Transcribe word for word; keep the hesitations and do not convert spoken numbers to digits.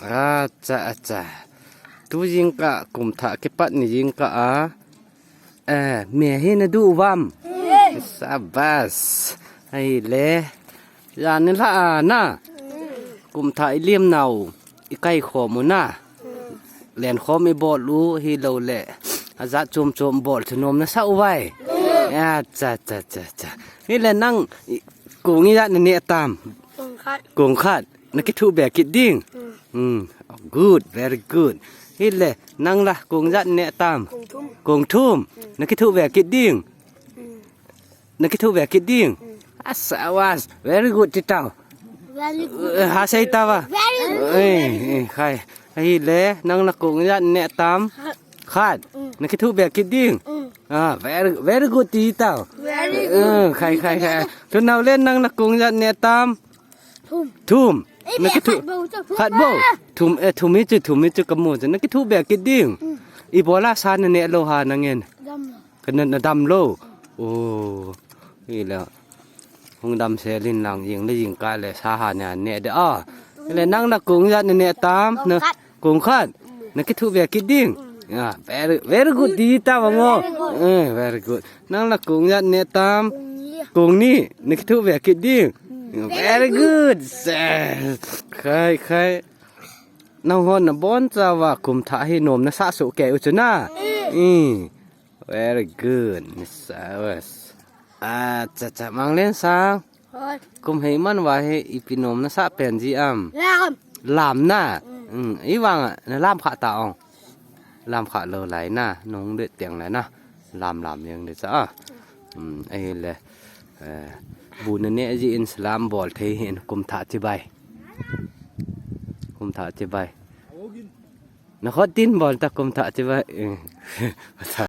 Acha, acha. Tu jingkah, kum thah kipat ni jingkah a. Eh, me hi na du vam. Sabas. Ahile. Jan ni la a na. Kum thah i lim nau. I kai khom u na. Len khom i bol u hi lo le. A jat chom chom bol chu nom na sa u vai. Acha, cha, cha, cha. Hi le nang i, kung i jat na ne tam. Kung khat. Kung khat. Na kithu be kit ding. Hmm. Good, very good. Hi le, nang la kung jat ne tam. Kung thum. Kung thum. Na kithu be kit ding. Na kithu be kit ding. Asawas, very good ti tau. Very good. Eh, ha sei tau va. Very good. Eh, eh, khai. Hi le, nang la kung jat ne tam. Khat. Na kithu be kit ding. Ah, very, very good ti tau. Very good. Eh, khai, khai, khai. Tu nau le nang la kung jat ne tam. Thum. Thum. Eh, na kithu. Khat bou chu. Khat bou. Thum, eh, thum hi chu, thum hi chu ka mu chu. Na kithu be kit ding. I bola sa na ne lo ha na ngen. Dam lo. Ka na, na dam lo. Oh. Hi la. Hung dam se lin lang jing le jingkah le sa ha na ne de a. Le nang la kung jat na ne tam. Na kung khat. Na kithu be kit ding. Ah, very, very good ti ta bang o. Eh, very good. Nang la kung jat ne tam. Kung ni. Na kithu be kit ding. Very good. Khai, khai. Nang hon na bon cha va kum thah hi nom na sa su ke u chu na. Eh. Very good. Ni sa was. Acha, cha, Mang Len Sang. Hoi. Kum hei man va hi ipi nom na sa pen ji am. Lam. Lam na. Mm. Mm. I vang a, na lam kha ta ong. Lam kha lo lai na, nung de tiang lai na. Lam lam yang de cha. Mm. Ai le. Eh, bu na ne ji in salam bol thei hin kum thah chibai. Kum thah chibai. Na khot tin bol ta kum thah chibai. Eh.